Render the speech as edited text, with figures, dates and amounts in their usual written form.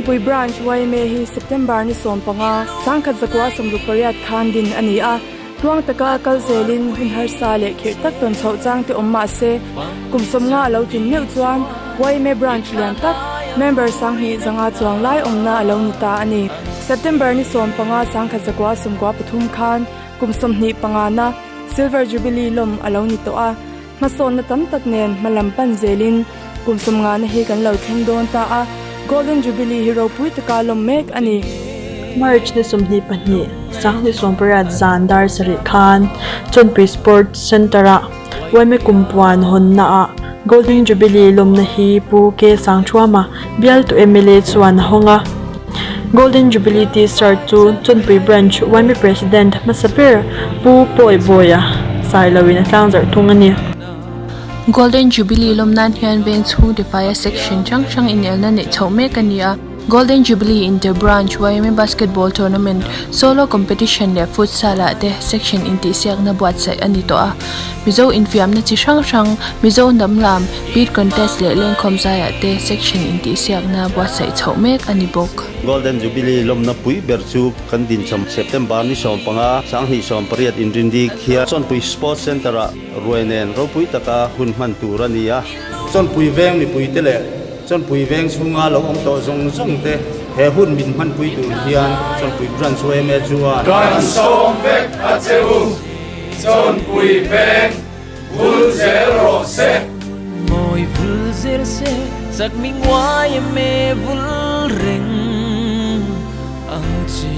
Chawnpui Branch yma hi September ni 15, 1968 khan din a ni a. Tluang taka kal zelin hun harsa leh khirh tak tawn chhoh chang te awm mah se, kum 50 a lo tlin meuh chuan yma Branch lian tak, member 2500 chuang lai awmna a lo ni ta a ni. September ni 15, 1993 khan kum 25 na Silver Jubilee lawm a lo ni tawh a, hmasawnna tam tak nen hma lam pan zelin kum 50 na hi kan lo thleng dawn ta a, Golden Jubilee hi ropui taka lawm mek a ni. March ni 22, 2018 zan dar sarih khan Chawnpui Sports Centre-ah yma Kumpuan hawnnaah Golden Jubilee lawmna hi Pu K Sangthuama, bialtu mla chuan a hawng a. Golden Jubilee T-shirt chu Chawnpui Branch yma President hmasa ber Pu Pawi Bawia Sailoin a tlangzarh thung a ni. Golden Jubilee lawm nan hian veng chhung tifaia section hrang hrang inelna neih chhoh mek a ni a. Golden Jubilee Inter Branch yma Basketball Tournament, Solo Competition leh Futsal ah te section intihsiakna buatsaih a ni tawh a. Mizo infiamna chi hrang hrang, Mizo hnam lam, Beat Contest leh Lengkhawm zaiah te section intihsiakna buatsaih chhoh mek a ni bawk. Golden Jubilee lawmna pui ber chu kan dincham September ni 15, 2018 inrindi khian Chawnpui Sports Centre-ah ruai nen ropui taka hun hman tur a ni a. Chawnpui veng mipuite leh Chawnpui veng chhunga lo awm tawh zawng zawng te he hun min hmanpui tur hian Chawnpui Branch yma chuan. Kan sawm vek a che u, Chawnpui veng vul zel rawh se. Mawi vul zel se, chak mi nguai em e vul reng ang che.